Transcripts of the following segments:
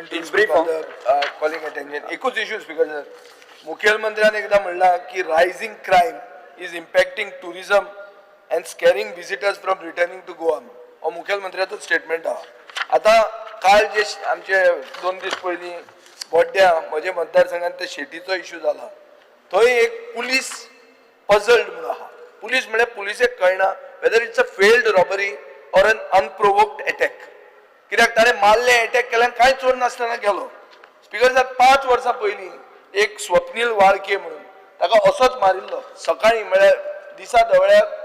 point In brief, calling attention. एकूच issue speaker sir, मुखेलमंत्र्यान एकदा म्हणला की rising crime is impacting tourism and scaring visitors from returning to Goa. हो मुखेलमंत्र्याचो statement आहा. आतां काल जे आमचे 2 दीस पयलीं बोड्ड्या म्हज्या मतदारसंघात ते शेटीचो इश्यू जाला, थंय एक पुलीस पजल्ड म्हणून आहा. पुलीस म्हळ्यार पुलिसेक कळना whether it's a failed robbery or an unprovoked attack, कित्याक ताणें मारले, अटॅक केल्यान, कांय चोर नासतना गेलो. स्पीकर साहेब, 5 वर्सां पयलीं एक स्वप्नील वाळके म्हणून ताका असोच मारिल्लो. सकाळी म्हळ्यार दिसा धवळ्याक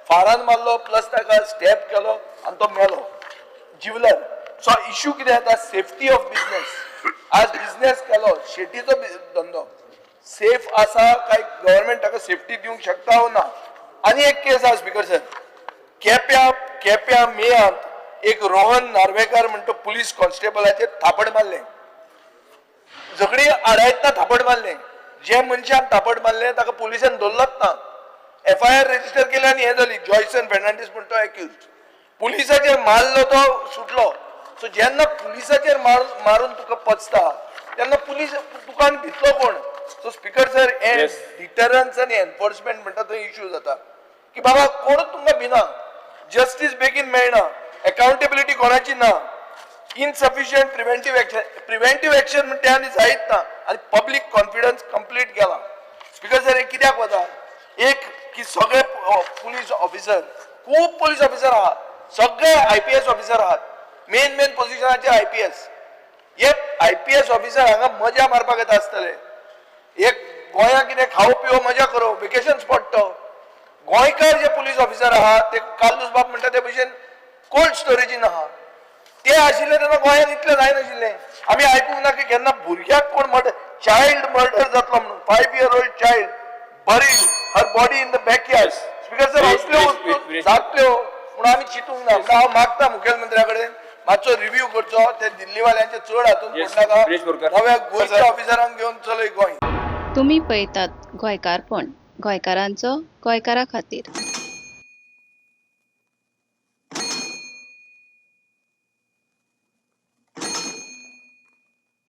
फारान मारलो, प्लस ताका स्टॅब केलो आनी तो मेलो जिवलर. सो इश्यू कितें जाता, सेफ्टी ऑफ बिझनेस. आज बिझनेस केलो, शेतीचो धंदो सेफ आसा काय? गव्हर्मेंट ताका सेफ्टी दिवंक शकता वो ना? आनी एक केस आसा स्पीकर सर, केप्या केप्या मेयांत एक रोहन नार्वेकर म्हणतो पुलीस कॉन्स्टेबलाचेर थापड मारलें. झगडी आडायतना थापड मारलें. जे मनशान थापड मारलें ताका पुलिसान धरलोच ना. एफआयआर रजिस्टर केली आनी हें जाली. जॉयसन फेर्नांडीस म्हणतो एक्यूज पुलिसाचेर मारलो तो सुटलो. सो जेन्ना पुलिसाचेर मारून तुका पचता तेन्ना पुलीस तुका आनी भितलो कोण? सो स्पीकर सर, हे डिटरन्स आनी एनफोर्समेंट म्हणटा थंय इश्यू जाता की बाबा कोणूच तुमकां भिना, जस्टीस बेगीन मेळना, अकाउंटेबिलिटी कोणाची ना, insufficient preventive action. Preventive action म्हणटे आनी जायत ना आनी पब्लीक कॉन्फिडन्स कंप्लीट गेला. स्पीकर सर, हे कित्याक वता? एक की सगळे पुलीस ऑफिसर, खूब पुलीस ऑफिसर आहात, सगळे आयपीएस ऑफिसर आहात, मेन मेन पोझिशनाचे आयपीएस. हे आयपीएस ऑफिसर हांगा मजा मारपाक येता आसतले. एक गोंया कितें खावो पिवो, मजा करो, वेकेशन स्पॉट तो. गोंयकार जे पुलीस ऑफिसर आहात ते कार्लूस बाब म्हणटा ते भशेन कोल्ड स्टोरेजीन आहा. ते आशिल्ले तेन्ना गोंयांत इतले जायनाशिल्ले. आमी आयकूंक ना की केन्ना भुरग्याक कोण मर्डर, चायल्ड मर्डर जातलो म्हणून. 5 year old child buried her body in the backyard. Speaker sir, असल्यो वस्तू जातल्यो म्हणून आमी चिंतूंक ना. म्हणून हांव मागता मुखेलमंत्र्या कडेन, मातसो रिव्यू करचो. ते दिल्लीवाल्यांचे चड हातून पडनाका. विरेश बोरकर. नव्या गोंयच्या ऑफिसरांक घेवन चलय गोंय. तुमी पळयतात गोंयकारपण, गोंयकारांचो गोंयकारा खातीर.